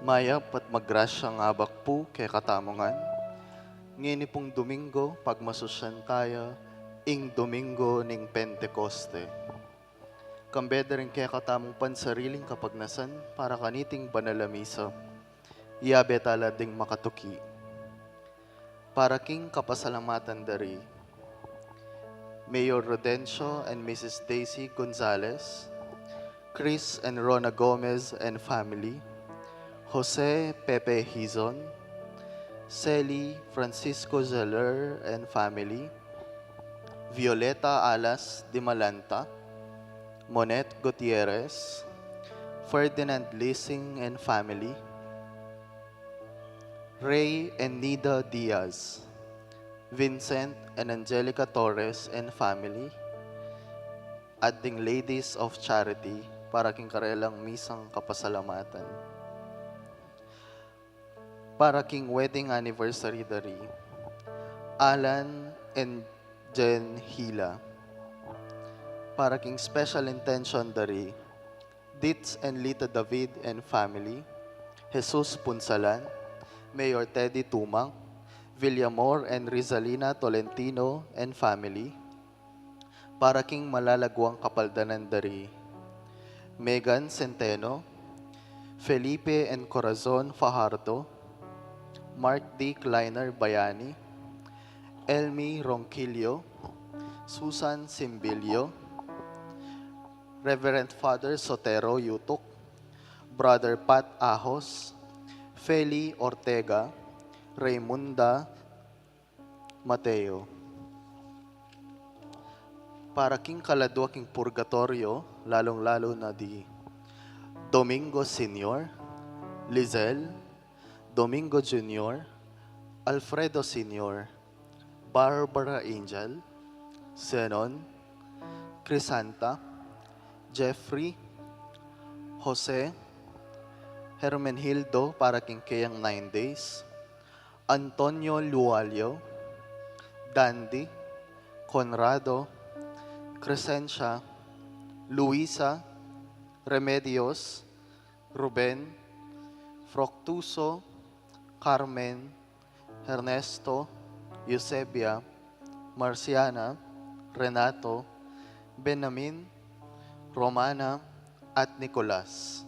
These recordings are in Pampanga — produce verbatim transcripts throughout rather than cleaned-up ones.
Mayap at magrasyang abak pu kekatamu ngan. Ngeni pung Domingo, pagmasusyan taya ing Domingo ning Pentecoste. Kambe da ring kekatamung pansariling kapagnasan para kaniting banal a misa, iyabe tala ding makatuki. Para king kapasalamatan da ri Mayor Rodencio and Missus Daisy Gonzalez, Chris and Rona Gomez and family, Jose Pepe Hizon, Sally Francisco Zeller and family, Violeta Alas Dimalanta, Monet Gutierrez, Ferdinand Lising and family, Ray and Nida Diaz, Vincent and Angelica Torres and family, at ding Ladies of Charity para king karelang misang kapasalamatan. Para king wedding anniversary da ri Alan and Jen Hila. Para king special intention da ri Ditz and Lita David and family, Jesus Punsalan, Mayor Teddy Tumang, Villamor and Rizalina Tolentino and family, para king malalaguang kapaldanan da ri Megan Centeno, Felipe and Corazon Fajardo, Mark D. Kleiner Bayani, Elmi Ronquillo, Susan Simbilio, Reverend Father Sotero Yutuk, Brother Pat Ahos, Feli Ortega, Raymunda Mateo. Para king kaladua king purgatoryo, lalung-lalu na di Domingo Senior, Lizelle, Domingo Junior, Alfredo Senior, Barbara Angel, Zenon, Crisanta, Jeffrey, Jose, Hermenhildo para king keyang nine days, Antonio Lualio, Dandy, Conrado, Crescencia, Luisa, Remedios, Ruben, Fructuso, Carmen, Ernesto, Eusebia, Marciana, Renato, Benamin, Romana, at Nicolas.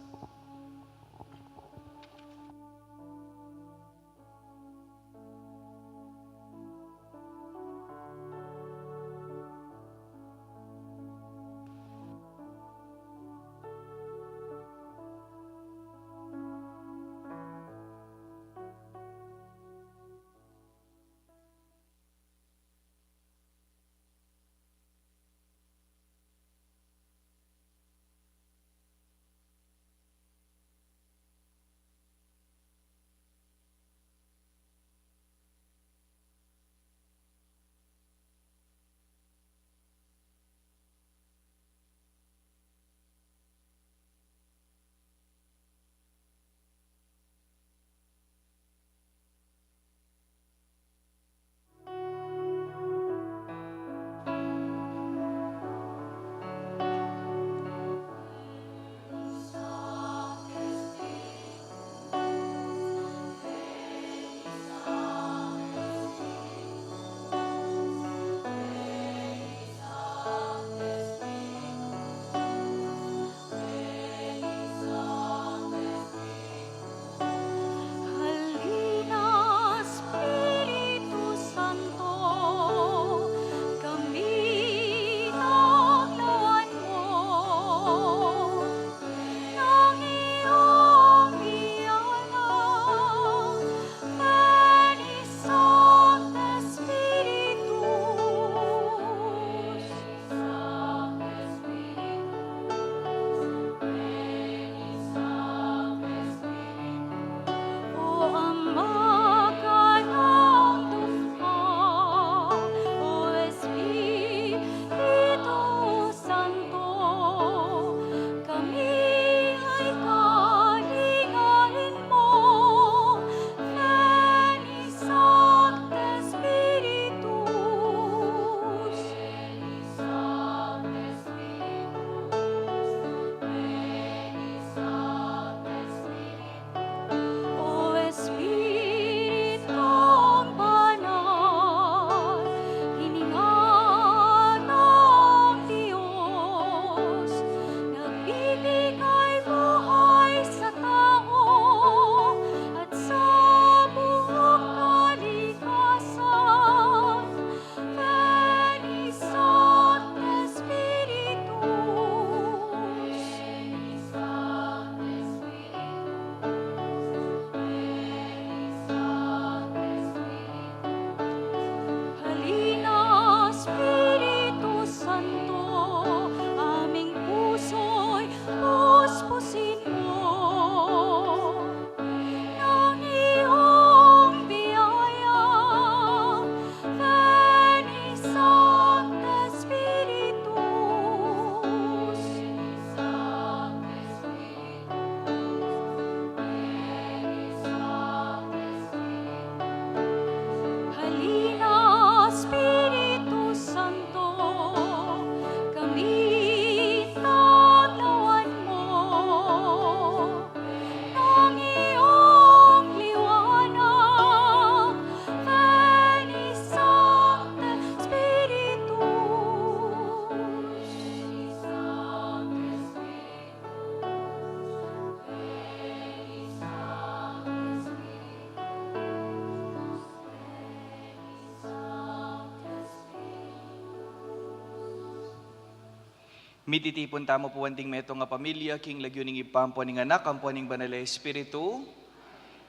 Mititipun tamu pu anting metung a pamilya king lagyu ning Ibpa, ampo ning Anak, ampo ning Banal a Espiritu.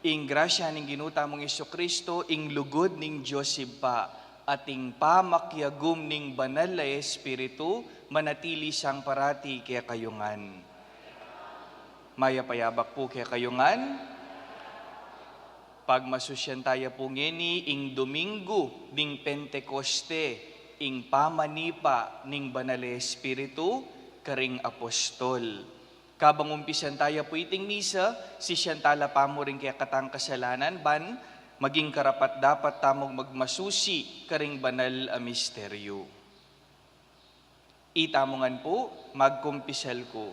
Ing grasya ning Ginu tamung Jesucristo, ing lugud ning Dios Ibpa, at ing pamakiagum ning Banal a Espiritu, manatili sang parati kekayu ngan. Mayap a yabak pu kekayu ngan. Pagmasusyan taya pu ngeni ing Domingo ning Pentekoste, ing pamanipa ning Banal a Espiritu karing apostol. Kabang umpisan taya pu iting misa, sisian tala pamu ring kekatang kasalanan, ban maging karapat-dapat tamung magmasusi karing banal a misteryo. Itamu ngan pu, magkumpisal ku.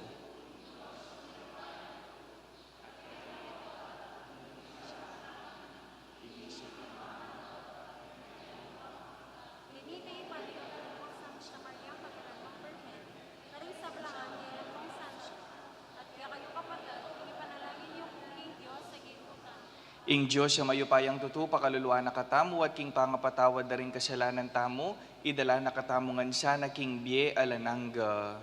Ing Dios a mayupayang tutu pakaluluan na katamu at king pangapatawad da ring kasalanan tamu, idala na katamu ngan sana king bie alang angga.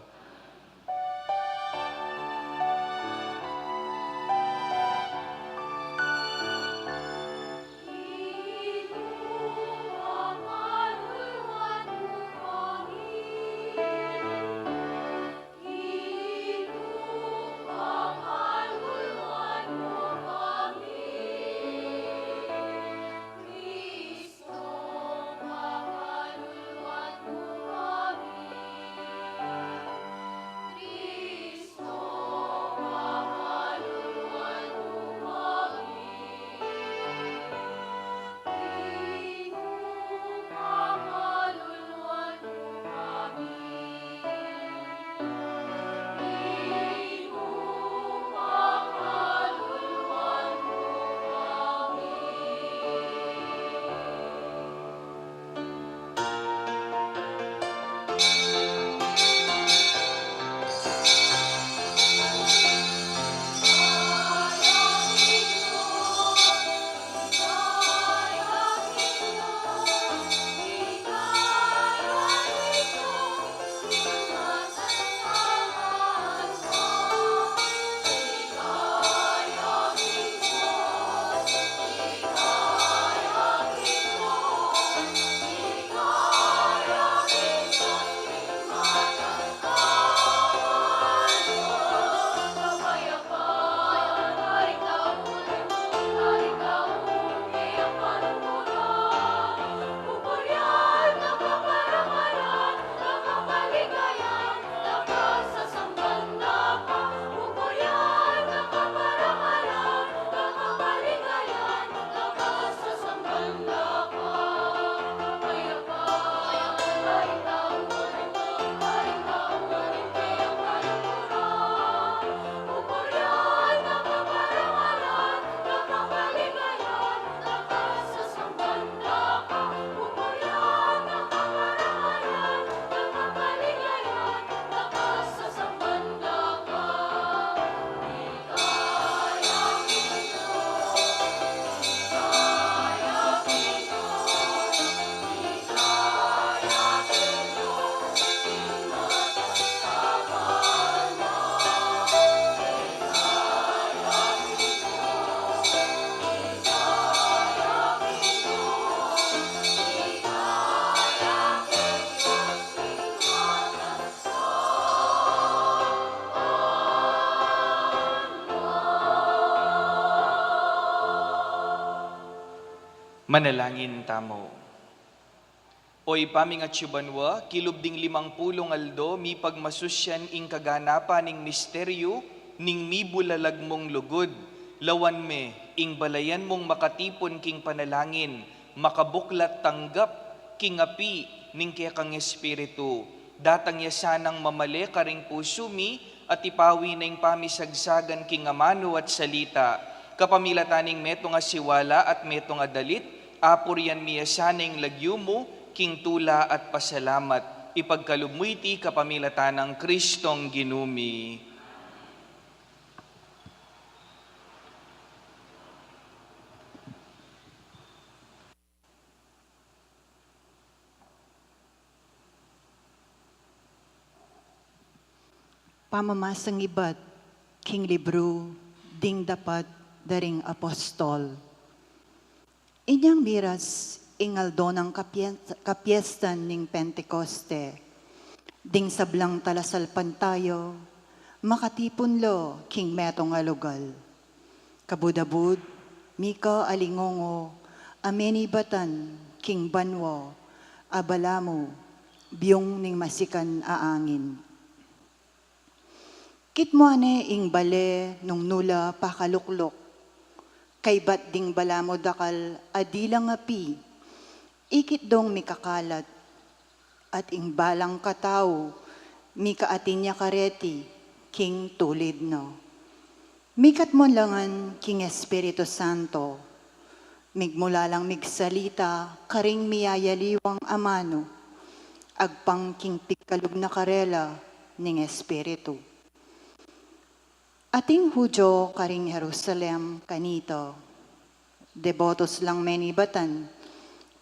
Manalangin tamu. O Ibpa ming atsu banua, kilub ding limang pulung aldo, mipagmasusyan ing kaganapan ning misteryu ning mibulalag mung lugud. Lawan me ing balayan mung makatipun king panalangin, makabuklat tanggap king api ning kekang Espiritu. Datang ya sanang mamale karing pusu mi, at ipawi na ing pamisagsagan king amanu at salita. Kapamilatan ning metung a siwala at metung a dalit, apurian mi ya sana ing lagyu mu king tula at pasalamat. Ipagkalub mu iti kapamilatan nang Kristong Ginu mi. Pamamasang ibat king libru ding dapat da ring apostol. Inyang miras ing aldo nang kapie-, kapiestan ning Pentecoste, ding sablang talasalpantaya makatipun la king metung a lugal. Kabud-abud, mika alingongo a menibatan king banua a balamu, biyung ning masikan a angin. Kitmu ne ing bale nung nu la pakalukluk, kaybat ding balamu dakal a dilang api, ikit dong mikakalat, at ing balang katau mikaatin ya kareti king tulid na. Mikatmu la ngan king Espiritu Santo, migmula lang migsalita karing miyayaliwang amanu, agpang king pigkalub na karela ning Espiritu. Ating Judio karing Jerusalem kanita, debotos lang menibatan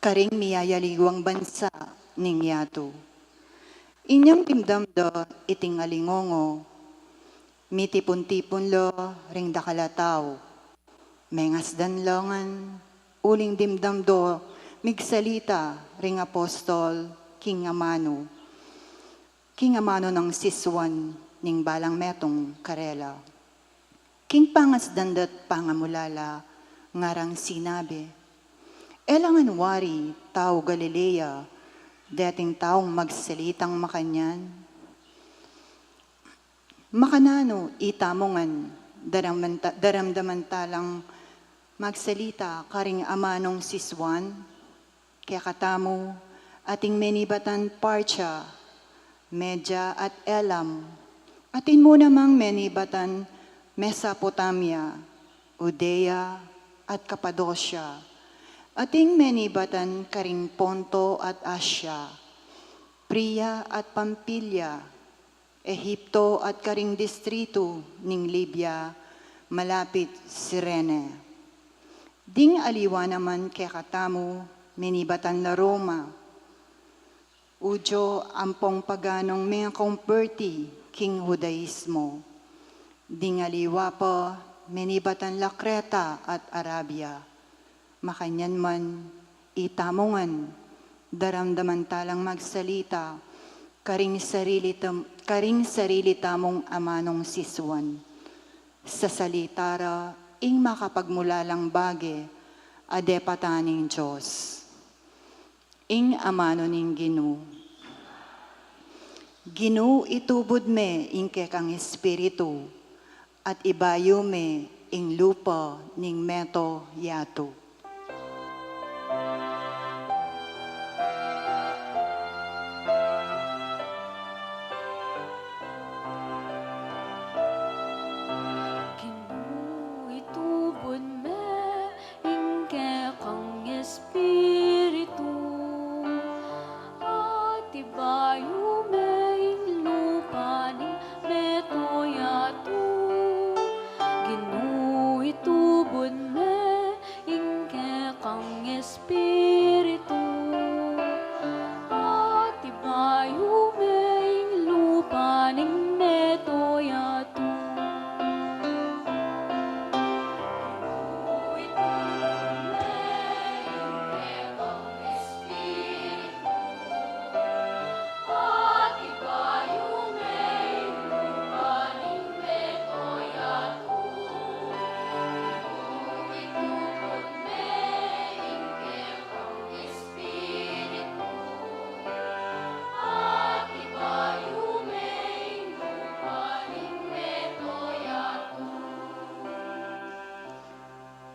karing miyayaliwang bansa ning yatu. Inyang dimdam da iting alingongo, mitipun-tipun la ring dakal a tau. Mengasdan la ngan uling dimdam da migsalita ring apostol king amanu, king amanu nang sisuan ning balang metung karela. King pangasdan da't pangamulala, ngarang sinabi, "E la ngan wari tau Galilea deting taung magsalitang makanyan? Makananu itamu ngan daramdamanta-, daramdaman ta lang magsalita karing amanung sisuan? Kekatamu, ating menibatan Partia, Media at Elam, atin mu namang menibatan Mesopotamia, Judea at Kapadosia, ating menibatan karing Ponto at Asia, Prigia at Pamfilia, Ehipto at karing distritu ning Libia, malapit Cirene. Ding aliwa naman kekatamu, menibatan la Roma, Judio ampong paganung mengakomberti king Judaismo. Ding aliwa pa, menibatan la Kreta at Arabia. Makanyan man, itamu ngan daramdaman ta lang magsalita karing sarili tam-, karing sarili tamung amanung sisuan. Sasalita ra ing makapagmulalang bage a depatan ning Dios." Ing amanu ning Ginu. Ginu, itubud me ing kekang Espiritu, at ibayu me ing lupa ning meto yatu. Ginu, itubud me ing kekang Espiritu, at ibayu me ing lupa ning meto yatu. Ginu, itubud me ing kekang Espiritu, at ibayu me ing lupa ning meto yatu.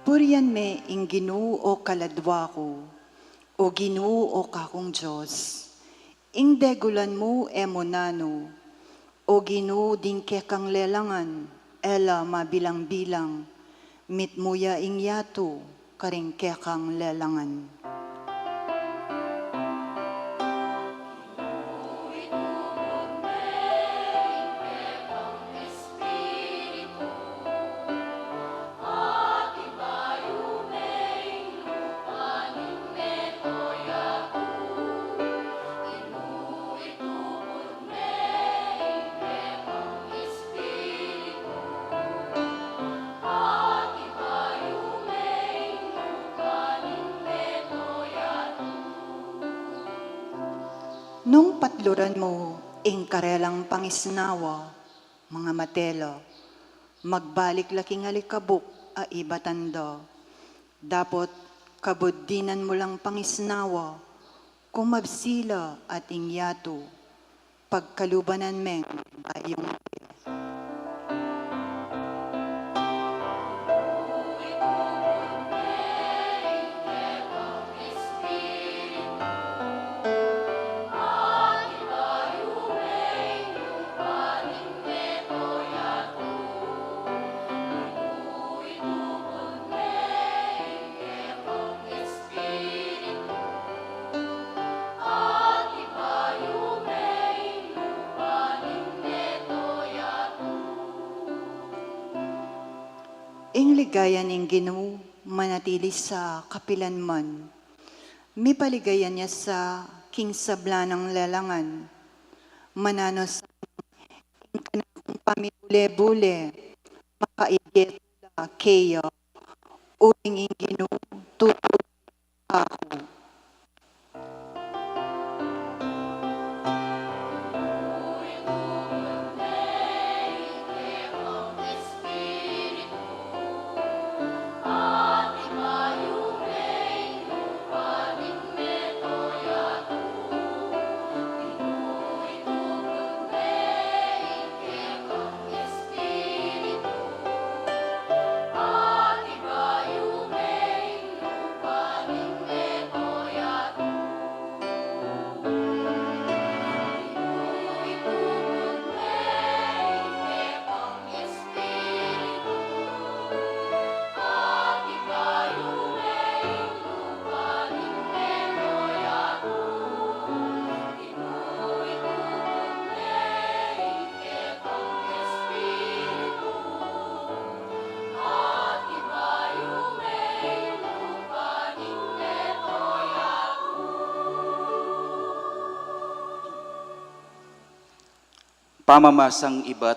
Purian me ing Ginu, o kaladwa ku, o Ginu, o kakung Dios. Ing degulan mu e mu nanu, o Ginu, ding kekang lelangan e la mabilang-bilang, mitmu ya ing yatu karing kekang lelangan. Nung patluran mu ing karelang pangisnawa, mga matela, magbalik la king alikabuk a ibatan da. Dapot kabud dinan mu lang pangisnawa, kumabsi la at ing yatu, pagkalubanan meng bayung Ing ligaya ning Ginu manatili sa kapilan man. Mipaligayan ya sa king sabla nang lalangan. Mananu sa ing kanakung pamibule-bule, makaibie la keya, uling ing Ginu tutu aku. Pamamasang ibat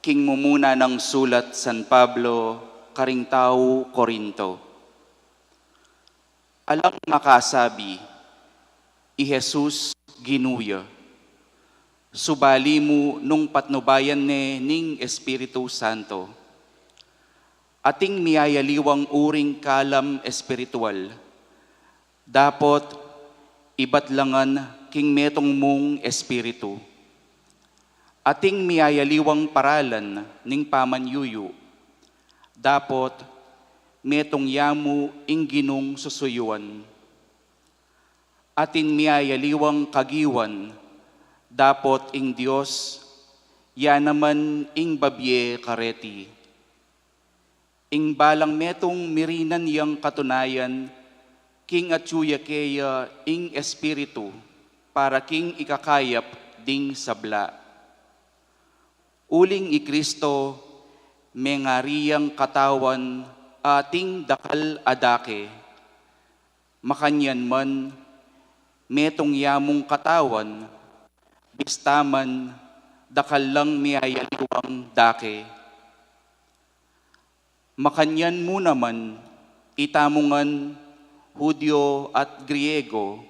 king mumuna nang sulat San Pablo karing tau Corinto. Alang makasabi, i Jesus Ginu ya. Subali mu nung patnubayan ne ning Espiritu Santo. Ating miyayaliwang uring kalam espiritual, dapot ibat la ngan king metung mung espiritu. Ating miyayaliwang paralan ning pamanyuyu, dapot metung ya mu ing Ginung susuyuan. Atin miyayaliwang kagiwan, dapot ing Dios, ya naman ing babie kareti. Ing balang metung mirinan yang katunayan, king atyu ya keya ing Espiritu, para king ikakayap ding sabla. Uling i Kristo, mengari yang katawan ating dakal a dake. Makanyan man, metung ya mung katawan, bista man dakal lang miyayaliwang dake. Makanyan mu naman, itamu ngan Judio at Griego,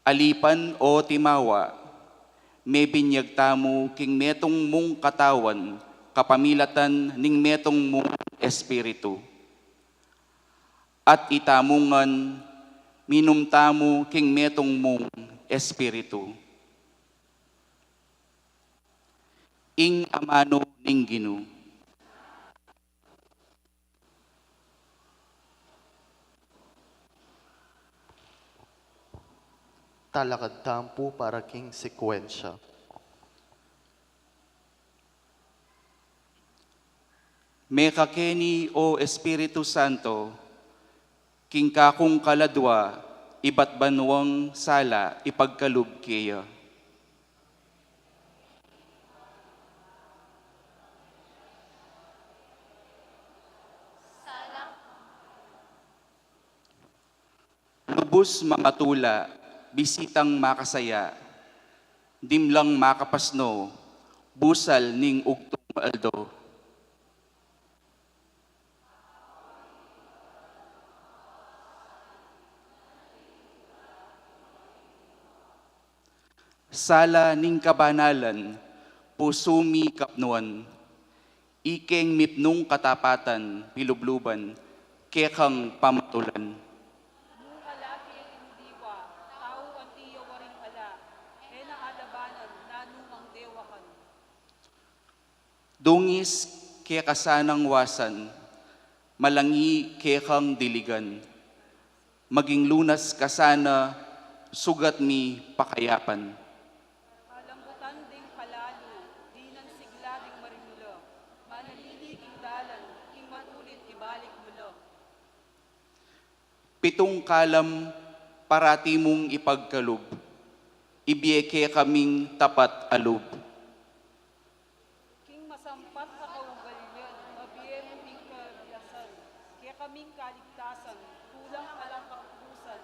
alipan o timawa, mebinyag tamu king metung mung katawan kapamilatan ning metung mung Espiritu. At itamu ngan, minum tamu king metung mung Espiritu. Ing amanu ning Ginu. Talakad tamu pu para king sekwensya. Mekakeni, O Espiritu Santo, king kakung kaladua, ibat banwang sala ipagkalub keya. Lubus mangatula, bisitang makasaya, dimlang makapasno, busal ning ugtung aldo. Sala ning kabanalan, pusu mi kapnuan, ikeng mipnung katapatan, pilubluban, kekang pamatulan. Nung ala ke king diwa, tau anti ya waring ala, e na alabanan, nanu mang dewahan. Dungis keka sanang wasan, malangi kekang diligan, maging lunas ka sana, sugat mi pakayapan. Kalambutan ding kalalu, dinan sigla ding marimula, manatili king dalan, king matulit ibalik mu la. Pitung kalam parati mung ipagkalub, ibie kekaming tapat a lub. King masampat a kaugalian, mabie mu ing kabiasan, kekaming kaligtasan, tulang alang kapupusan,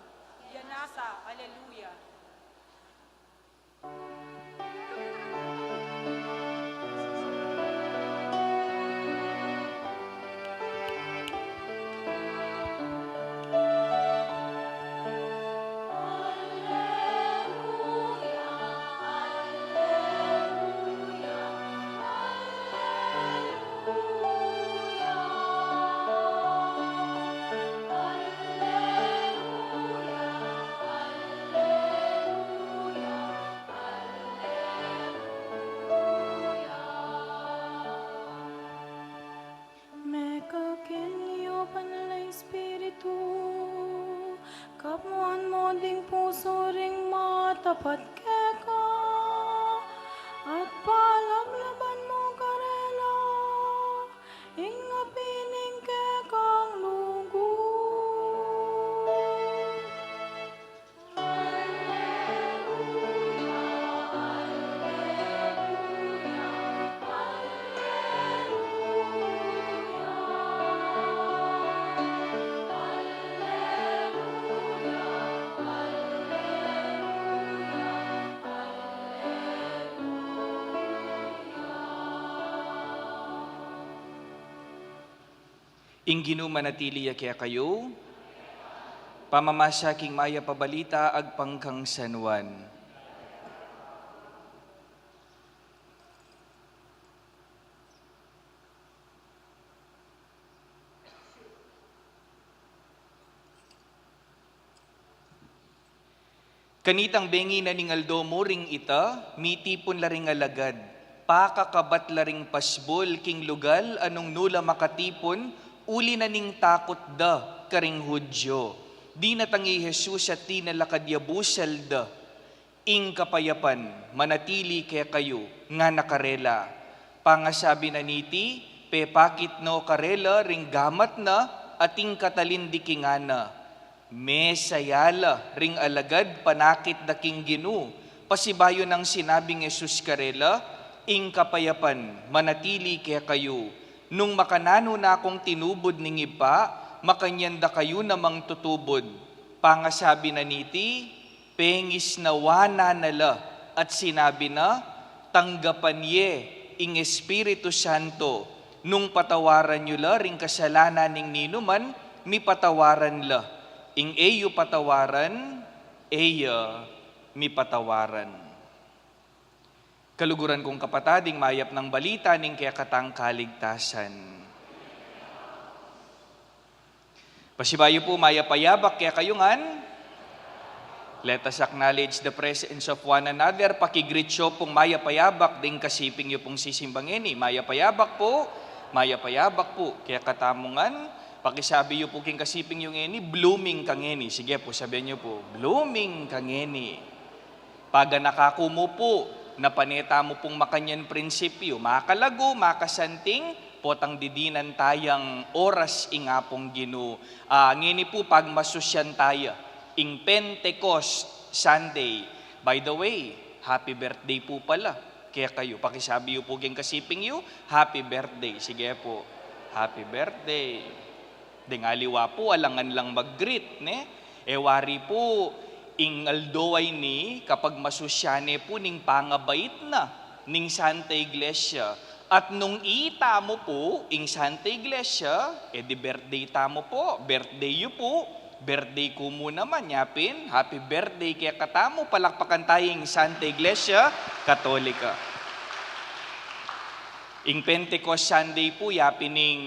ya nasa, Aleluya. Mekakin ya Banal a Espiritu, kapnuan mu ding pusu ring matapat keka, at palablaban mu karela ing api ning kekang lugud. Ing Ginu manatili ya kekayu. Pamamasa king Mayap a Balita agpang kang San Juan. Kanitang bengi na ning aldo mu ring ita, mitipun la ring alagad, pakakabat la ring pasbul king lugal a nung nu la makatipun, uli na ning takut da karing Hudyo. Dinatang i Jesus at tinalakad ya busal da. Ing kapayapan manatili kekayu, ngana karela. Pangasabi na niti, pepakit no karela ring gamat na at ing katalin di king ngana. Mesaya la ring alagad panakit da king Ginu, pasibayu nang sinabing Jesus karela, ing kapayapan manatili kekayu. Nung makananu na kung tinubud ning Ibpa, makanyan da kayu namang tutubud. Pangasabi na niti, pengisnawan na la at sinabi na, tanggapan ye ing Espiritu Santo. Nung patawaran yu la ring kasalanan ning ninuman, mipatawaran la. Ing e yu patawaran, e ya mipatawaran. Kaluguran kung kapatad, ing mayap nang balita ning kekatang kaligtasan. Pasibayu pu, mayap a yabak kekayu ngan. Let us acknowledge the presence of one another. Paki-greet yu pung mayap a yabak ding kasiping yu pung sisimbang ngeni. Mayap a yabak pu, mayap a yabak pu kekatamu ngan. Pakisabi yu pu king kasiping yu ngeni, blooming ka ngeni. Sige pu, sabian yu pu, blooming ka ngeni. Paganaka ku mu pu, na pane tamu pung makanyan prinsipyu, makalagu, makasanting, potang didinan tayang oras ing Apung Ginu. Ah, ngeni pu pagmasusyan taya ing Pentecost Sunday. By the way, happy birthday pu pala kekayu. Pakisabi yu pu king kasiping yu, happy birthday. Sige pu, happy birthday. Deng aliwa pu, alangan lang mag-greet, ne? E wari pu, ing aldo a ini, kapagmasusyan ne pu ning pangabait na ning Santa Iglesia. At nung ita mu pu ing Santa Iglesia, e di birthday tamu pu, birthday yu pu, Birthday ku mu naman, yapin, happy birthday kekatamu, palakpakan taya ing Santa Iglesia Katolika. Ing Pentecost Sunday pu, yapin ing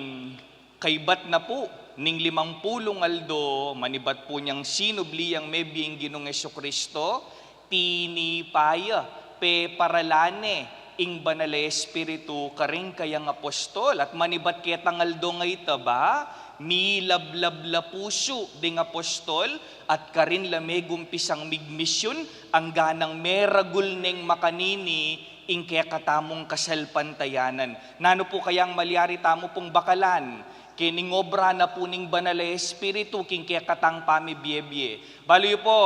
kaibat na pu ning limang pulung aldo, manibat pu niang sinubli yang mebie ing Ginung Jesucristo, tinipa ya, peparalan ne ing Banal a Espiritu karing kayang apostol, at manibat ketang aldo ngeni ta ba, milablab la pusu ding apostol, at karin la megumpisang migmisyun, angga nang meragul neng makanini ing kekatamung kasalpantayanan. Nanu pu kayang malyari tamu pung bakalan kening obra na pu ning Banal a Espiritu king kekatang pamibiebie? Balu yu pu,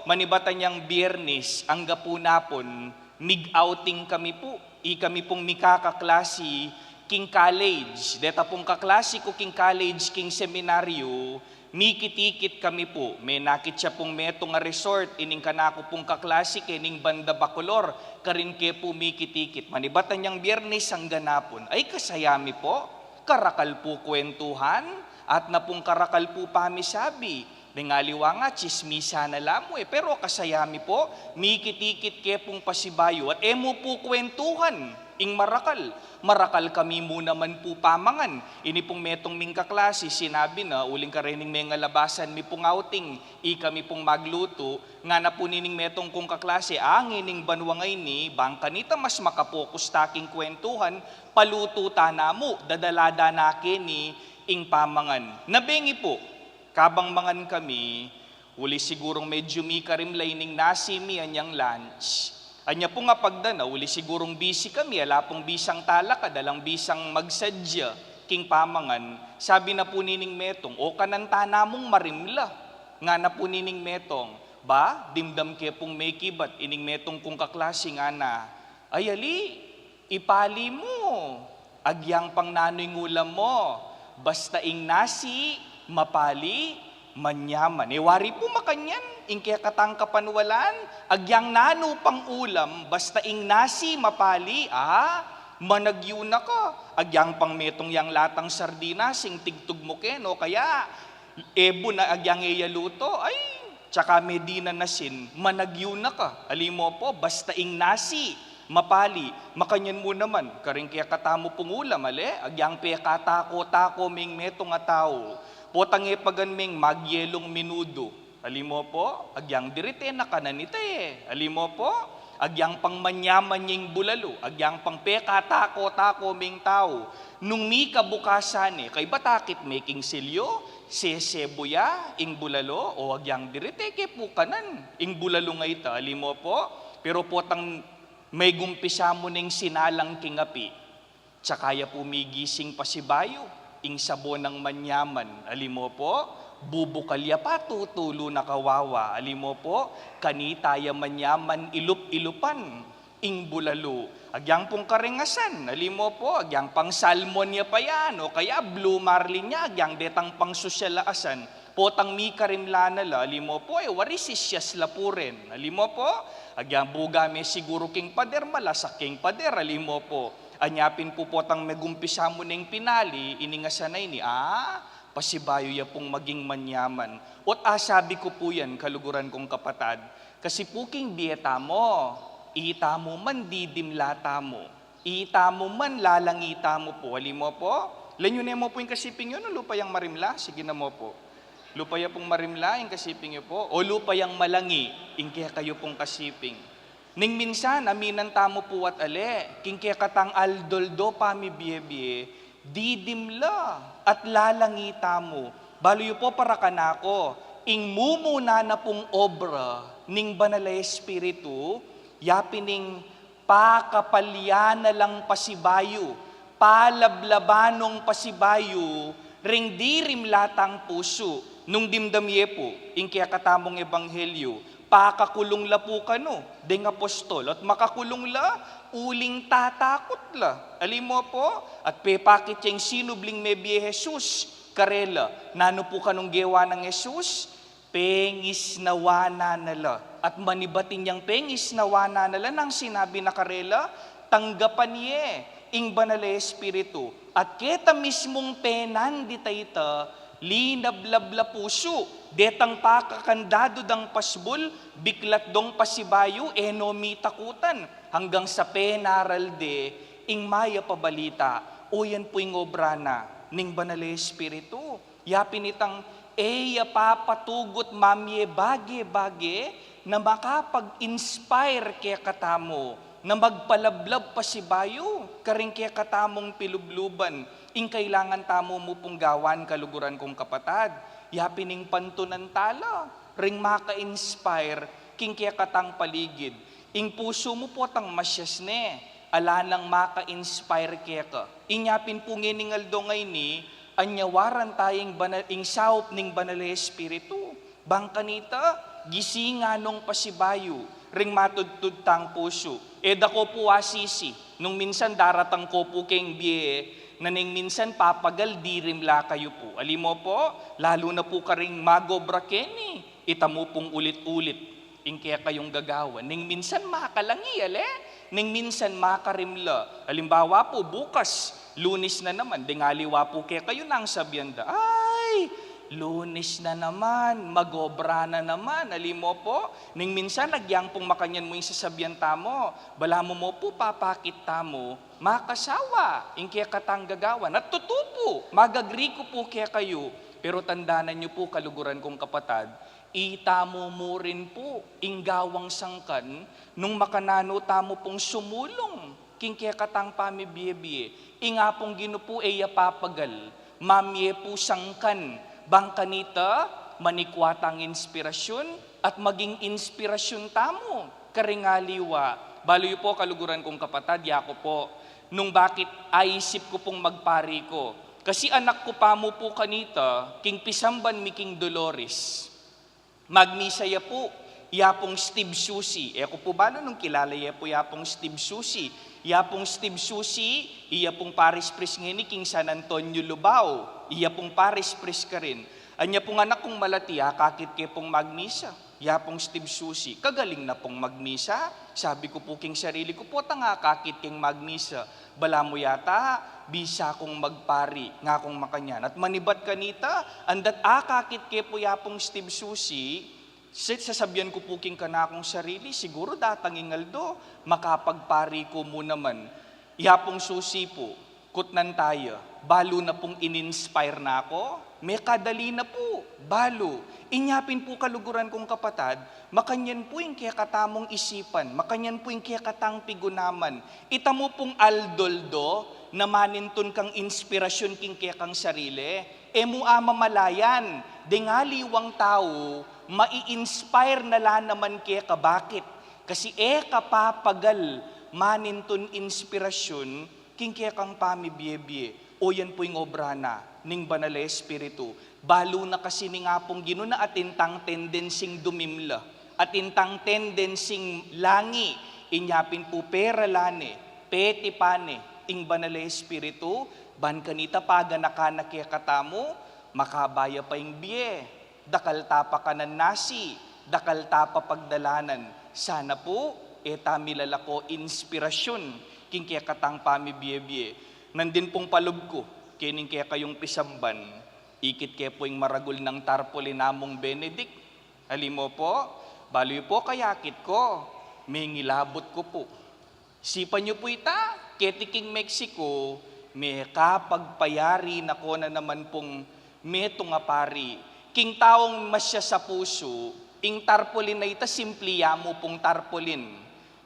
manibat a niang Biernis, angga pu napun, mig-outing kami pu, ikami pung mikakaklasi king college. Deta pung kaklasi ku king college, king seminaryu, mikit-ikit kami pu. Menakit ya pung metung a resort, ining kanaku pung kaklasi kening banda Bacolor, karin ke pu mikit-ikit. Manibat a niang Biernis angga napun, ay, kasaya mi pu. Karakal pu kwentuhan, at na pung karakal pu pamisabi. Deng aliwa nga, tsismisan na la mu e, pero kasaya mi pu, mikit-ikit ke pung pasibayu, at e mu pu kwentuhan ing marakal. Marakal kami mu naman pu pamangan. Ini pung metung ming kaklasi, sinabi na, uling karening mengalabasan mi pung outing, ikami pung maglutu, ngana pu nining metung kung kaklasi, a, ngening banua ngeni, bang kanita mas makapokus ta king kwentuhan, palutu ta namu, dadala da na keni ing pamangan. Na bengi pu, kabang mangan kami, uli sigurung medyu mikarimla ining nasi mi anyang lunch. Anya pung apagdana, uli sigurung bisi kami, ala pung bisang talakad, alang bisang magsadya king pamangan, sabi na pu nining metung, o, kanan ta namung marimla. Ngana pu nining metung, ba, dimdam ke pung mekibat, ining metung kung kaklasi ngana, ay, ali, ipali mu, agyang pang nanu ing ulam mu, basta ing nasi, mapali, manyaman. E wari pu makanyan, ing kekatang kapanwalan, agyang nanu pang ulam, basta ing nasi, mapali, a, managyu na ka. Agyang pang metung yang latang sardinas, ing tigtug mu keni, o kaya, e bu na agyang e ya luto, ay, tsaka me dinan asin, managyu na ka. Ali mu pu, basta ing nasi, mapali, makanyan mu naman. Karing kekatamu pung ulam, ale, agyang pekatako-tako ming metung a tau. Potang e pagan ming magyelung menudo. Ali mu pu, agyang dirite na kanan ita e. Ali mu pu, agyang pang manyaman ya ing bulalu, agyang pang pekatako-tako ming tau. Nung mikabukasan e, kaybat akit me king silyo, sesebu ya ing bulalu, o agyang dirite ke pu kanan ing bulalu ngeni ta, ali mu pu. Pero potang megumpisa mu neng sinalang king api, tsaka ya pu migising pasibayu ing sabon nang manyaman, ali mu pu, bubukal ya pa, tutulu na kawawa, ali mu pu, kanita ya manyaman ilup-ilupan ing bulalu. Agyang pung karing asan, ali mu pu, agyang pang salmon ya pa yan, o kaya blue marlin ya, agyang detang pang sosyal a asan. Potang mikarimla na la, ali mu pu, e wari sisyas la pu rin, ali mu pu. Agyang buga me siguru king pader, malasak king pader, ali mu pu. Anya pin pu potang megumpisa mu neng pinali ining asan a ini, a, pasibayu ya pung maging manyaman. Ot asabi ku pu yan, kaluguran kung kapatad, kasi pu king bie tamu, itamu man didimla tamu, itamu man lalangi tamu pu, ali mu pu. Lenu ne mu pu ing kasiping yu, nung lupa yang marimla, sige na mu pu. Lupa ya pung marimla ing kasiping yu pu, o lupa yang malangi ing kekayu pung kasiping. Ning minsan, aminan tamu pu at ale, king kekatang aldo-aldo pamibie-bie, didimla at lalangi tamu. Balu yu pu, para kanaku, ing mumuna na pung obra ning Banal a Espiritu, ya pin ing pakapalya na lang pasibayu, palablaban nong pasibayu ring dirimla tang pusu. Nung dimdam ye pu ing kekatamung ebanghelyu, pakakulung la pu kanu deng apostol, at makakulung la uling tatakut la, ali mu pu, at pepakit ya ing sinubling mebie Jesus karela. Nanu pu kanung gewa nang Jesus? Pengisnawanan na la. At manibat inyang pengisnawanan na la, nang sinabi na karela, tanggapan ye ing Banal a Espiritu, at keta mismung penandit a ita, Linablab la pusu, detang pakakandadu dang pasbul, biklat dong pasibayu, e no mitakutan, anggang sa penaral de ing mayap a balita. O yan pu ing obra na ning Banal a Espiritu. Ya pin itang e ya papatugut mamie bage-bage na makapag-inspire kekatamu na magpalablab pasibayu karing kekatamung pilubluban. Ing kailangan tamu mu pung gawan, kaluguran kung kapatad, ya pin ing pantunan tala ring maka-inspire king kekatang paligid. Ing pusu mu potang masyas ne, ala nang maka-inspire keka. Inya pin pu ngening aldo ngeni, anyawaran taya ing banal, ing saup ning Banal a Espiritu. Bang kanita, gisingan nong pasibayu ring matudtud tang pusu. E da ko pu asisi, nung minsan daratang ko pu keng bie, na ning minsan papagal dirim la kayu pu. Ali mo po, lalu na pu karing magobra keni, itamu pung ulit-ulit ing kekayung gagawan. Ning minsan makalangi, ale? Ning minsan makarimla. Alimbawa pu, bukas, Lunes na naman, deng aliwa pu kekayu nang sabian da, "Ay, Lunes na naman, magobra na naman." Ali mo po, ning minsan agyang pung makanyan mu ing sasabian tamu, balamu mo pu papakit tamu, makasawa ing kekatang gagawan. At tutu pu, mag-agree ku pu kekayu, pero tandanan yu pu, kaluguran kung kapatad, itamu mu rin pu ing gawang sangkan nung makananu tamu pung sumulung king kekatang pamibie-bie. Ing Apung Ginu pu e ya papagal, mamie pu sangkan, bang kanita manikwa tang inspirasyun at maging inspirasyun tamu karing aliwa. Balu yu po, kaluguran kung kapatad, yaku po, nung bakit aisip ku pung magpari ku. Kasi anak ku pa mu pu kanita, king pisamban mi king Dolores, magmisa ya pu i Apung Steve Susi. E ku pu balu nung kilala ye pu i Apung Steve Susi. I Apung Steve Susi, iya pung parish priest ngeni king San Antonio, Lubao. Iya pung parish priest karin. Anya pung anak kung malati, akakit ke pung magmisa i Apung Steve Susi. Kagaling na pung magmisa. Sabi ku pu king sarili ku, "Potang akakit keng magmisa, balamu yata bisa kung magpari," ngakung makanyan. At manibat kanita, andat akakit ke pu i Apung Steve Susi, si-, sasabian ku pu king kanakung sarili, "Siguru datang ing aldo, makapagpari ku mu naman." I Apung Susi pu, kutnan taya, balu na pung in-inspire na ku, mekadali na pu, balu. Inya pin pu, kaluguran kung kapatad, makanyan pu ing kekatamung isipan, makanyan pu ing kekatang pigunaman. Itamu pung aldo-aldo na manintun kang inspirasyun king kekang sarili, e mu amamalayan, deng aliwang tau, mai-inspire na la naman keka. Bakit? Kasi e ka papagal manintun inspirasyun king kekang pamibie-bie. O yan pu ing obra na ning Banal a Espiritu. Balu na kasi ning Apung Ginu na atin tang tendensing dumimla, atin tang tendensing langi. Inya pin pu, peralan ne, petipan ne ing Banal a Espiritu, ban kanita paganakan na kekatamu, makabaya pa ing bie, dakal ta pa kanan nasi, dakal ta pa pagdalanan. Sana pu e ta milalako inspirasyun king kekatang pamibie-bie. Nandin pung palub ku kening kekayung pisamban, ikit ke pu ing maragul nang tarpaulin, Amung Benedict. Ali mo po, balu yu po, kayakit ku, mengilabut ku pu. Sipan yu pu ita, keti king Mexico, mekapagpayari na ko na naman pung metung a pari. King taung masya sa pusu, ing tarpaulin a ita simpli ya mu pung tarpaulin.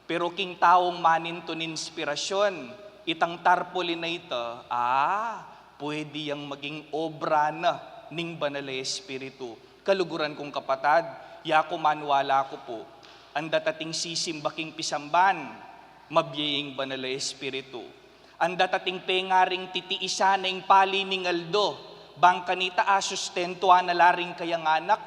Pero king taung manintun inspirasyun, itang tarpaulin a ita, ah, pwede yang maging obra na ning Banal a Espiritu. Kaluguran kung kapatad, yaku maniwala ku pu, andat ating sisimba king pisamban, mabie ing Banal a Espiritu. Andat ating pengaring titiisan ing pali ning aldo, bang kanita asustentuan na la ring kayang anak,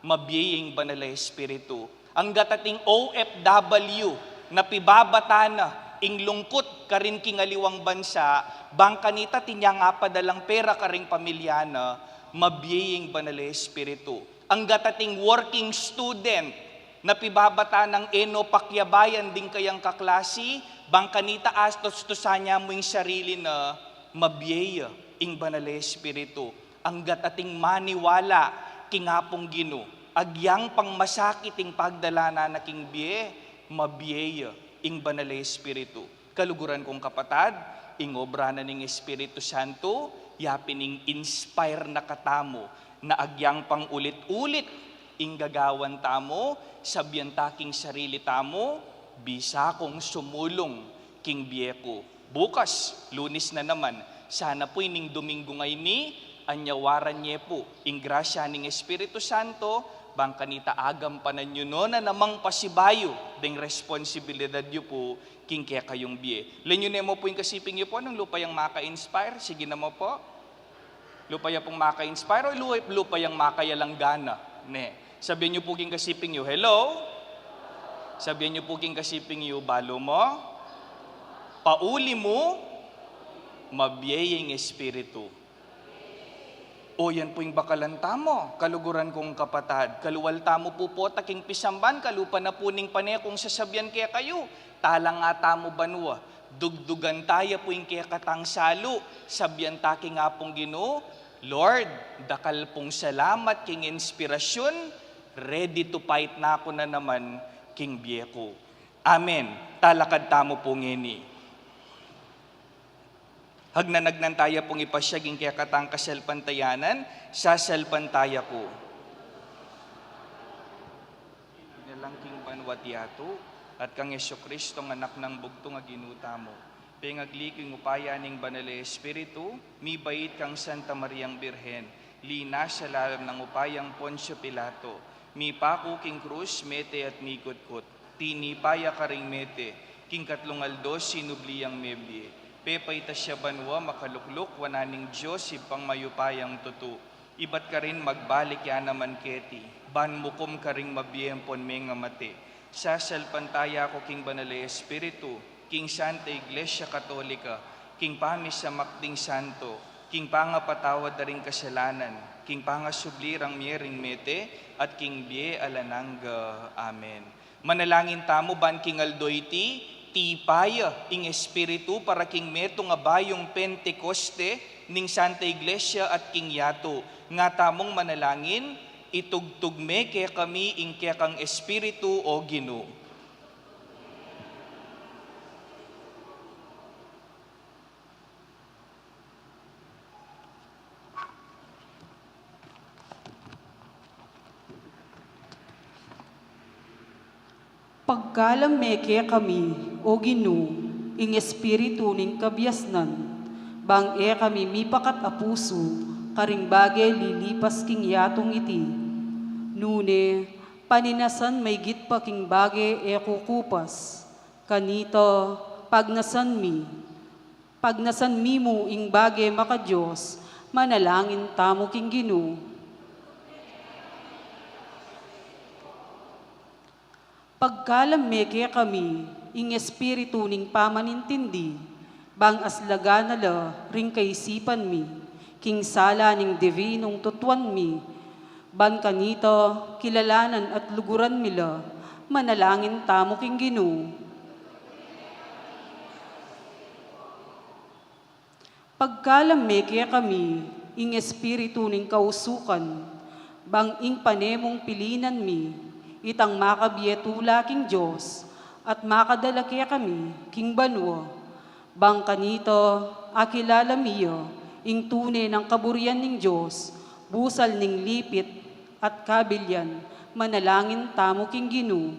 mabie ing Banal a Espiritu. Anggat ating O F W na pibabata na ing lungkut karin king aliwang bansa, bang kanita atin yang apadalang pera karing pamilya na, mabie ing Banal a Espiritu. Anggat ating working student na pibabata nang e no pakyabayan ding kayang kaklasi, bang kanita astustusan ya mu ing sarili na, mabie ya ing Banal a Espiritu. Anggat ating maniwala king Apung Ginu, agyang pang masakit ing pagdalanan na king bie, mabie ya ing Banal a Espiritu. Kaluguran kong kapatad, ing obra na ning Espiritu Santo, ya pin ing inspire na katamu, na agyang pang ulit-ulit ing gagawan tamu, sabian ta king sarili tamu, "Bisa kung sumulung king bie ku." Bukas, Lunes na naman, sana pu ining Domingo ngeni, anyawaran ye pu ing grasya ning Espiritu Santo, bang kanita agampanan yu no na namang pasibayu deng responsibilidad yu pu king kekayung bie. Lawen yu ne mu pu ing kasiping yu pu, nung lupa yang maka-inspire, sige na mu pu. Lupa ya pung maka-inspire o lu-, lupa yang makayalanggana, ne? Sabian yu pu king kasiping yu, "Hello?" Sabian yu pu king kasiping yu, "Balu mu?" Pauli mu, "Mabie ing Espiritu." O, yan pu ing bakalan tamu, kaluguran kong kapatad. Kalual tamu pu pota king pisamban, kalupa na pu ning pane kung sasabian kekayu. Talang atamu banua, dugdugan ta ya pu ing kekatang salu, sabian ta king Apung Ginu, "Lord, dakal pung salamat king inspirasyun, ready to fight na ku na naman king bie ku." Amen. Talakad tamu pu ngeni. Agnan-agnan taya pung ipasyag ing kekatang kasalpantayanan, sasalpantaya ku. King banua at yatu, at kang Jesucristo, a Anak nang Bugtung a Ginu tamu, pengagli king upaya ning Banal a Espiritu, mibait kang Santa Mariang Birhen, linasa lalam nang upayang Poncio Pilato, mipaku king krus, mete at mikutkut, tinipa ya karing mete, king katlung aldo sinubli yang mebie, pepaitas ya banua, makalukluk wanan ning Dios Ibpang mayupayang tutu, ibat karin magbalik ya naman keti, ban mukum karing mabie ampon mengamate. Sasalpantaya ku king Banal a Espiritu, king Santa Iglesia Katolika, king pamisamak ding santo, king pangapatawad da ring kasalanan, king pangasubli rang mie ring mete, at king bie alang angga. Amen. Manalangin tamu ban king aldo iti, tipa ya ing Espiritu para king metung a bayung Pentekoste ning Santa Iglesia at king yatu. Nga tamung manalangin, itugtug me kekami ing kekang Espiritu, O Ginu. Pagkalam me kekami, O Ginu, ing espiritu ning kabiasnan, bang e kami mipakat a pusu karing bage lilipas king yatung iti. Nune, paninasan maygit pa king bage e kukupas. Kanita, pagnasan mi, pagnasan mi mu ing bage maka-Dios, manalangin tamu king Ginu. Pagkalam me kekami ing espiritu ning pamanintindi, bang aslagan na la ring kaisipan mi king sala ning divinung tutuan mi, ban kanita kilalanan at luguran mi la, manalangin tamu king Ginu. Pagkalam me kekami ing espiritu ning kausukan, bang ing pane mung pilinan mi, itang makabie tula king Dios, at makadala kekami king banua, bang kanita akilala mi ya ing tune nang kaburian ning Dios, busal ning lipit at kabilian, manalangin tamu king Ginu.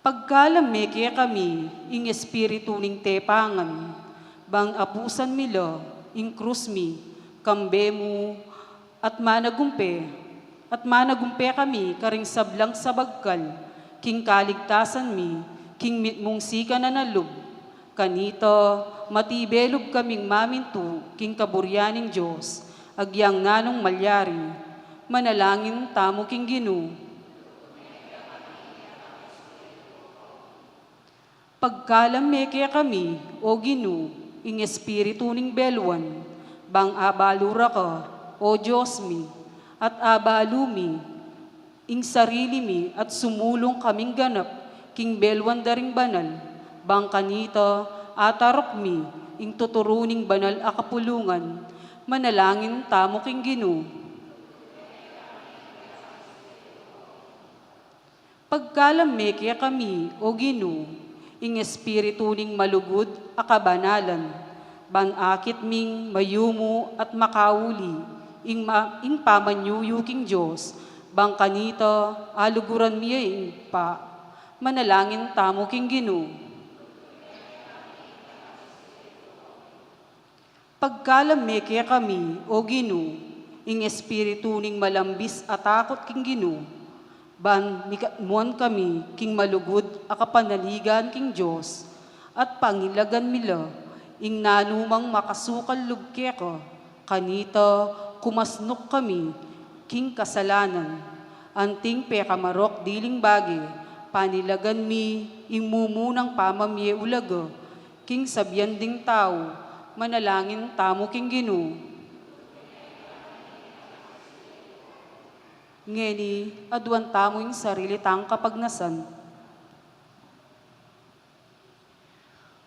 Pagkalam me kekami ing espiritu ning tepangan, bang apusan mi la ing krus mi, kambe mu, at managumpe, at managumpe kami karing sablang sabagkal king kaligtasan mi, king mitmung sikanan a lub. Kanita, matibe lub kaming mamintu king kaburian ning Dios, agyang nanung malyari. Manalangin tamu king Ginu. Pagkalam me kekami, O Ginu, ing espiritu ning beluan, bang abalu ra ka, O Dios mi, at abalu mi ing sarili mi, at sumulung kaming ganap king beluan da ring banal, bang kanita ataruk mi ing tuturu ning banal a kapulungan. Manalangin tamu king Ginu. Pagkalam me kekami, O Ginu, ing espiritu ning malugud a kabanalan, ban akit ming mayumu at makauli ing, ma- ing pamanyuyu king Dios, ban kanita aluguran mi ing pa. Manalangin tamu king Ginu. Pagkalam me kekami, O Ginu, ing espiritu ning malambis a takut king Ginu, ban mikatmuan kami king malugud a kapanaligan king Dios, at pangilagan mi la ing nanumang makasukal lub keka, kanita kumasnuk kami king kasalanan. Anting pekamarok diling bage, panilagan mi ing mumunang pamamie ulaga king sabian ding tau. Manalangin tamu king Ginu. Ngeni, aduan tamu ing sarili tang kapagnasan.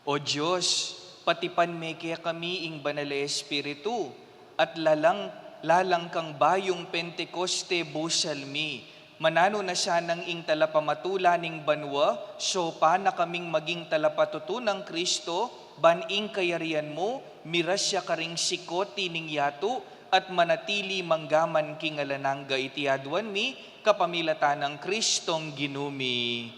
O Dios, patipan me kekami ing Banal a Espiritu, at lalang, lalang kang bayung Pentecoste busal mi. Mananu na sanang ing talapamatula ning banua, sopan na kaming maging talapatutu nang Kristo, ban ing kayarian mu, miras ya karing sikut ning yatu, at manatili manggaman king alang angga. Iti aduan mi, kapamilatan nang Kristong Ginu mi.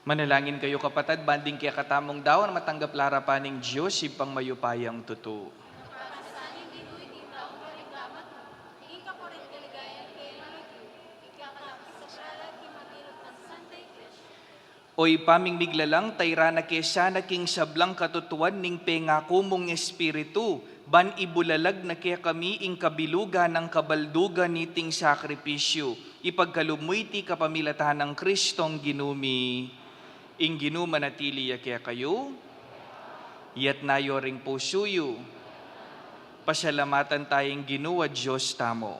Manalangin kayu, kapatad, ban ding kekatamung daun matanggap la arapan ning Dios, Ibpang mayupayang tutu. O Ibpa ming miglalang, tayra na ke sana king sablang katutuan ning pengaku mung Espiritu, ban ibulalag na kekami ing kabilugan nang kabaldugan niting sakripisyu. Ipagkalub mu iti kapamilatan nang Kristong Ginu mi. Ing Ginu manatili ya kekayu. Itas yu ring pusu yu. Pasalamatan taya ing Ginu a Dios tamu.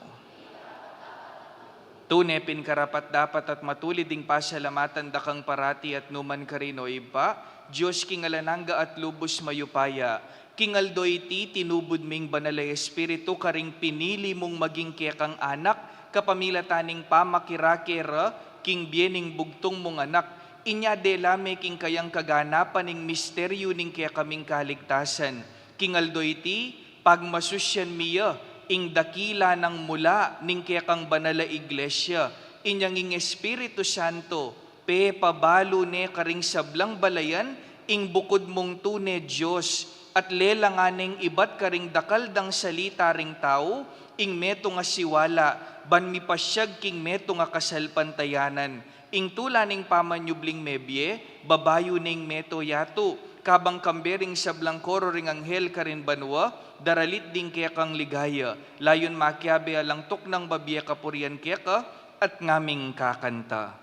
Tune pin karapat-dapat at matulid ing pasalamatan da kang parati at nukarin man, O Ibpa, Dios king alang angga at lubus mayupaya. King aldo iti, tinubud me ing Banal a Espiritu karing pinili mung maging kekang anak, kapamilatan ning pamakirake ra king bie ning bugtung mung Anak. Inya dela me king kayang kaganapan ing misteryu ning kekaming kaligtasan. King aldo iti, pagmasusyan mi ya ing dakila nang mula ning kekang banal a Iglesia. Inyang ing Espiritu Santo, pepabalu ne karing sablang balayan ing bukud mung tune Dios, at lelangan neng ibat karing dakal dang salita ring tau ing metung a siwala, ban mipasyag king metung a kasalpantayanan. Ing tula ning pamanyubling mebie, babayu neng metung yatu, kabang kambe ring sablang koro ring anghel karin banua, daralit ding kekang ligaya, layun makiabe alang tuknang babie kapurian keka, at ngaming kakanta.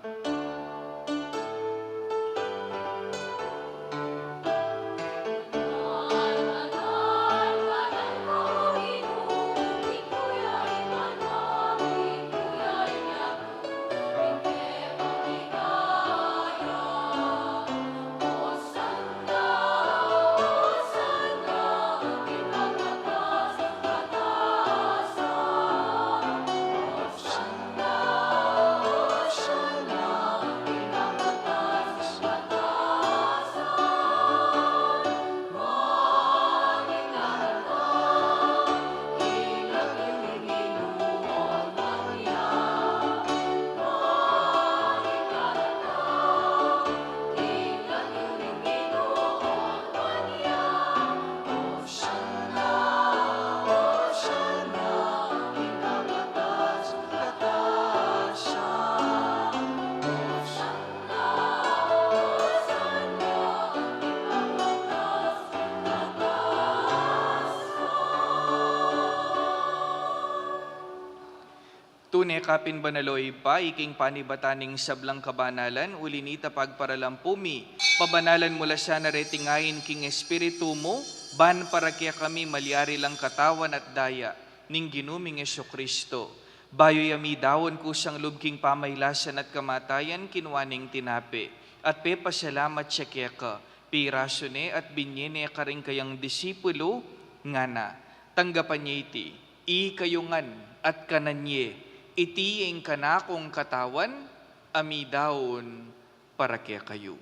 Tune ka pin banal, o Ibpa, ika ing panibatan ning sablang kabanalan, uli nita pagparalampu mi, pabanalan mu la sana reting ain king Espiritu mu, ban para kekami malyari lang katawan at daya ning Ginu ming Jesucristo. Bayu ya midaun kusang lub king pamailasan at kamatayan, kinua ne ing tinape, at pepasalamat ya keka, pirasu ne at binye ne karing kayang disipulu, ngana: Tanggapan ye iti, ikayu ngan, at kanan ye, iti ing kanakung katawan, a midaun para kekayu.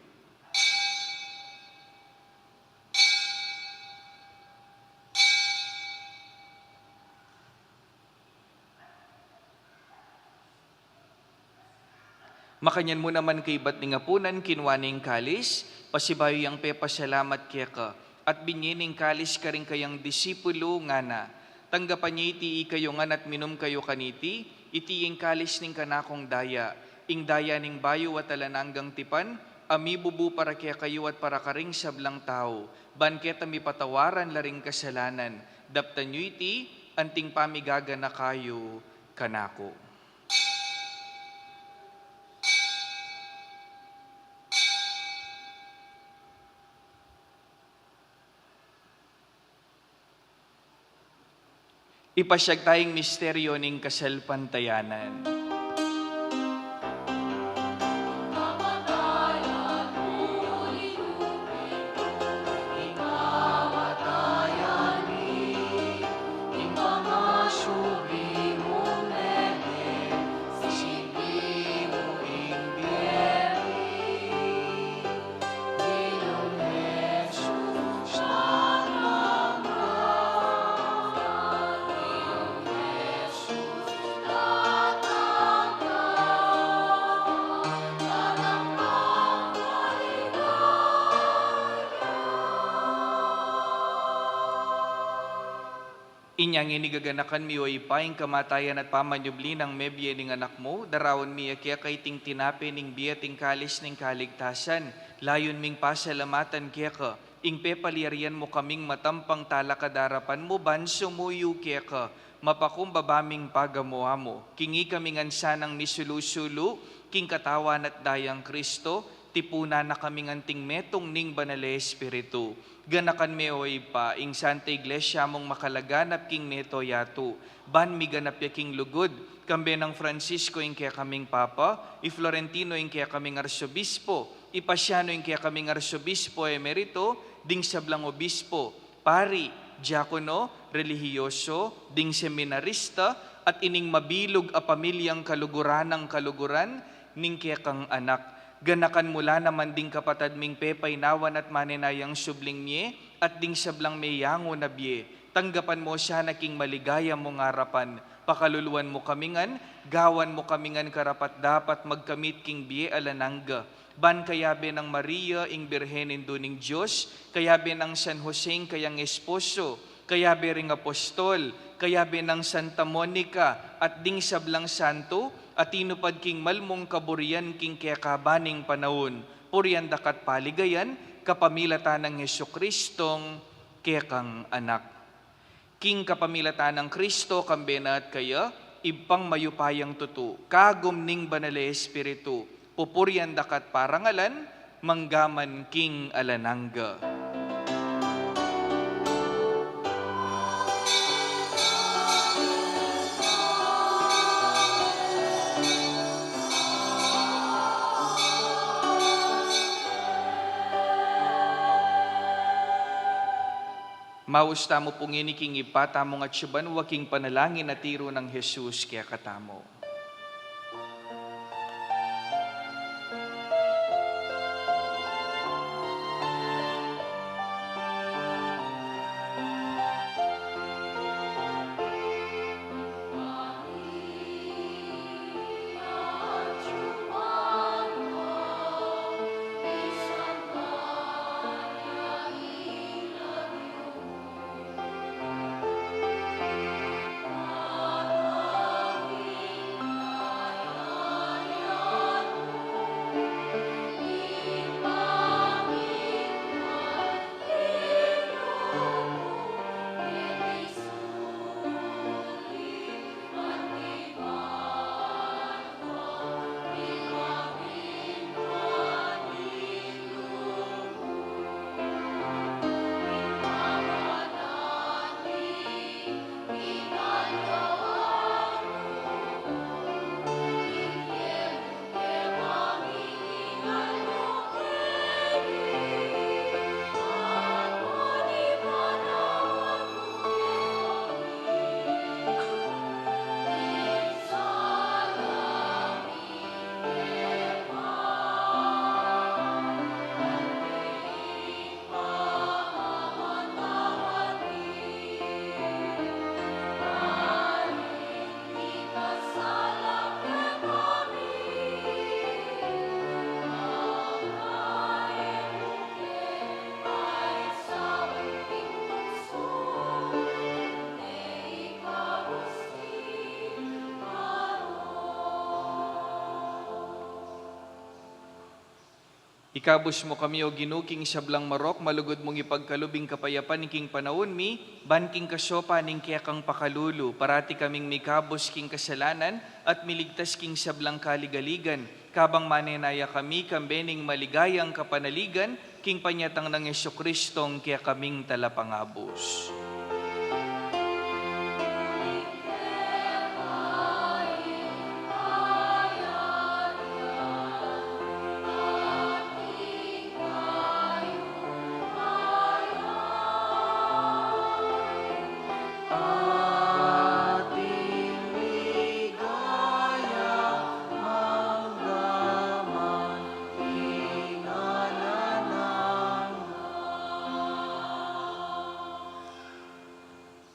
Makanyan mu naman kaybat ning apunan, kinua ne ing kalis, pasibayu yang pepasalamat keka, at binye ne ing kalis karing kayang disipulu, ngana: Tanggapan ye iti, ikayu ngan, at minum kayu kaniti, iti ing kalis ning kanakung daya, ing daya ning bayu at alang anggang tipan, a mibubu para kekayu at para karing sablang tau, ban keta mipatawaran la ring kasalanan. Daptan yu iti, anting pamigaganaka yu kanaku. Ipasyag taya ing misteryu ning kasalpantayanan. Inya ngeni gaganakan mi, o Ibpa, ing kamatayan at pamanyubli nang mebie ning Anak mu, daraun mi ya keka iting tinape ning bie at ing kalis ning kaligtasan. Layun ming pasalamatan keka ing pepalyarian mu kaming matampang talakad king arapan mu ban sumuyu keka, mapakumbaba ming pagamu-amu. King ikami ngan sanang misulu-sulu king katawan at dayang Kristo, tipunan na kaming anting metung ning Banal a Espiritu. Ganakan me, o Ibpa, ing Santa Iglesia mung makalaganap king mabilug a yatu, ban miganap ya king lugud, kambe nang Francisco ing kekaming Papa, i Florentino ing kekaming Arsobispo, i Pasiano ing kekaming Arsobispo Emerito, ding sablang obispo, pari, diakono, relihiyoso, ding seminarista, at ining mabilug a pamilyang kaluguran nang kaluguran ning kekang Anak. Ganakan mu la naman ding kapatad ming pepainawan at manenayang subling mie, at ding sablang meyangu na bie. Tanggapan mu sana king maligaya mung arapan. Pakaluluan mu kami ngan, gawan mu kami ngan karapat-dapat magkamit king bie alang angga. Ban kayabe nang Maria, ing Birhen Indu ning Dios, kayabe nang San Jose, ing kayang esposo, kayabe ring apostol, kayabe nang Santa Monica, at ding sablang santo, a tinupad king malmung kaburian king kekaban ning panaun, purian da ka at paligayan, kapamilatan nang Jesucristong kekang Anak. King kapamilatan nang Kristo, kambe na at kaya, Ibpang mayupayang tutu, kagum ning Banal a Espiritu, pupurian da ka at parangalan, mangga man king alang angga. Maus tamu pu ngeni king Ibpa tamung atsu banua king panalangin a tiru nang Jesus kekatamu. Ikabus mu kami, O Ginu, king sablang marok, malugud mung ipagkalub ing kapayapan king panaun mi, ban king kasopan ning kekang pakalulu, parati kaming mikabus king kasalanan at miligtas king sablang kaligaligan, kabang manenaya kami kambe ning maligayang kapanaligan king panyatang nang Jesucristong kekaming Talapangabus.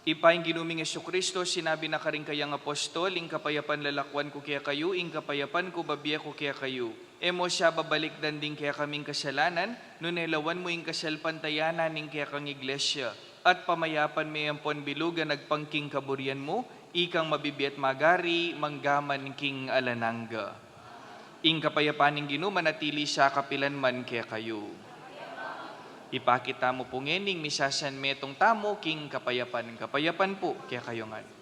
Ibpa, ing Ginu ming Jesucristo, sinabi na karing kayang apostol, ing kapayapan lalakwan ku kekayu, ing kapayapan ku babie ku kekayu. E mu sa babalikdan ding kekaming kasalanan, nune lawan mu ing kasalpantayanan ning kekang Iglesia. At pamayapan me ampon bilug a agpang king kaburian mu, ikang mabibie at magari, mangga man king alang angga. Ing kapayapan ning Ginu manatili sa kapilan man kekayu. Ipakit tamu pu ngening misasanmetung tamu king kapayapan, kapayapan pu kekayu ngan.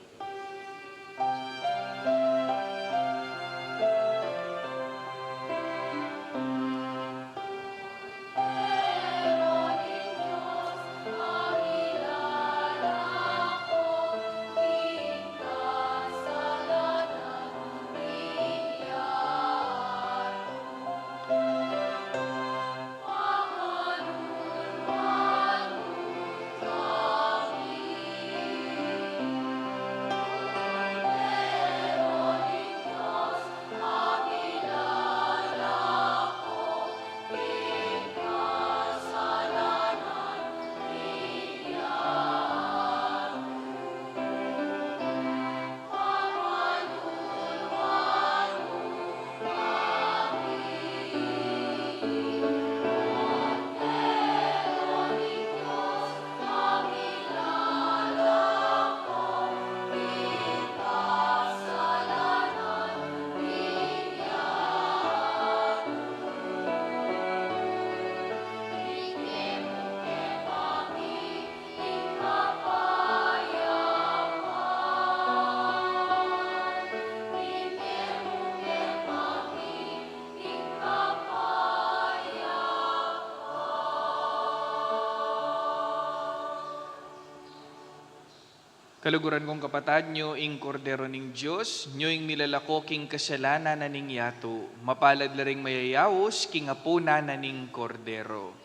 Kaluguran kung kapatad, nyo ing Kordero ning Dios, nyo ing milalako king kasalanan na ning yatu. Mapalad la ring mayayaus king apunan na ning Kordero.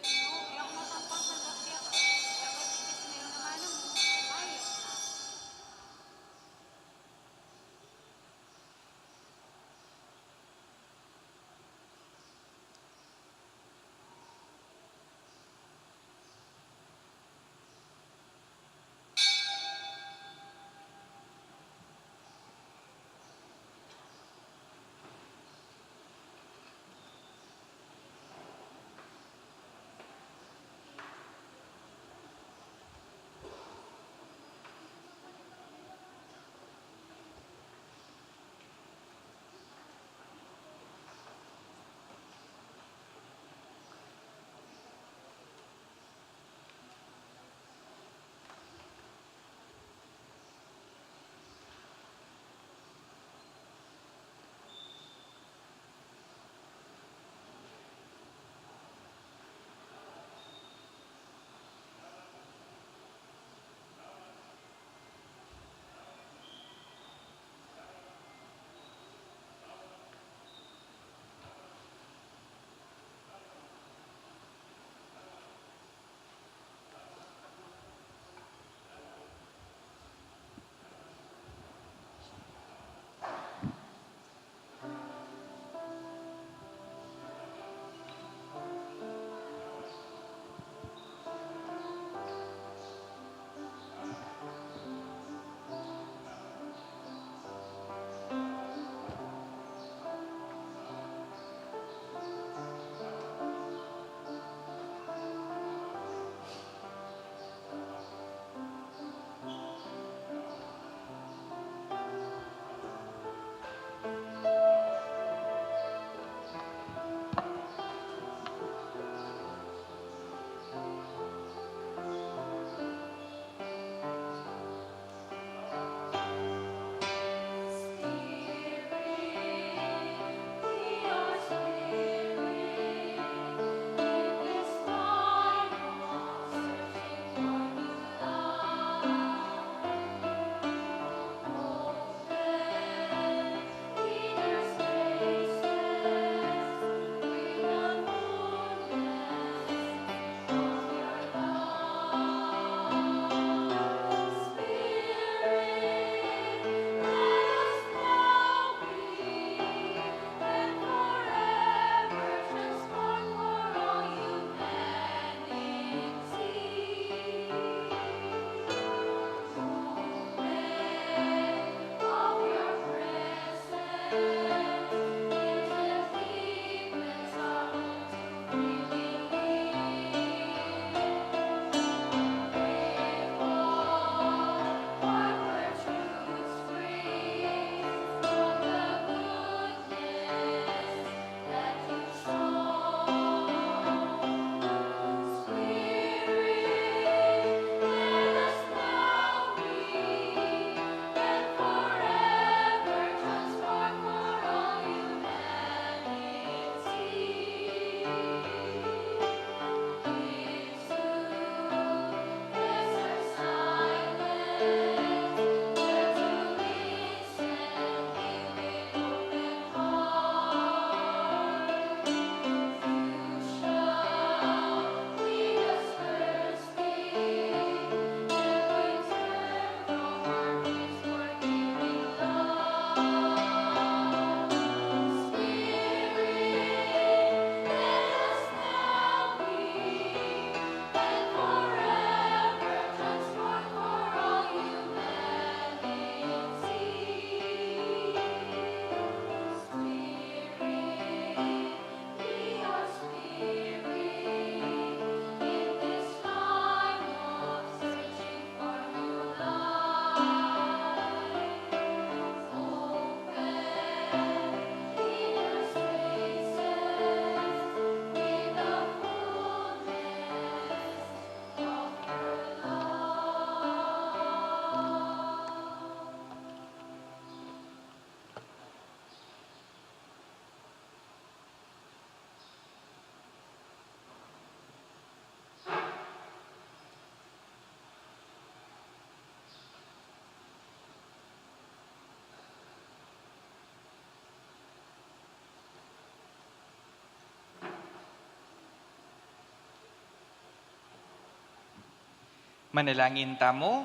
Manalangin tamu.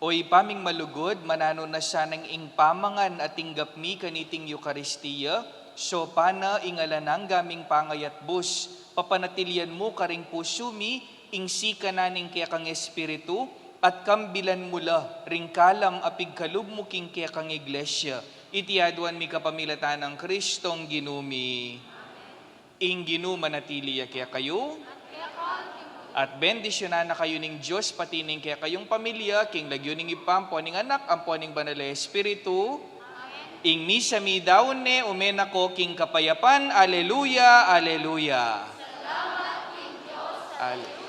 O Ibpa ming malugud, mananu na sanang ing pamangan a tinggap mi kaniting Eukaristia, sopan na ing alang angga ming pangayatbus, papanatilian mu karing pusu mi ing sikanan ning kekang Espiritu, at kambilan mu la ring kalam a pigkalub mu king kekang Iglesia. Iti aduan mi kapamilatan nang Kristong Ginu mi. Ing Ginu manatili ya kekayu. At bendisyunan na kayu ning Dios, pati ning kekayung pamilya, king lagyu ning Ibpa, ampo ning Anak, ampo ning Banal a Espiritu. Ing misa mi daun ne, ume na ko king kapayapan. Aleluya, aleluya. Ale-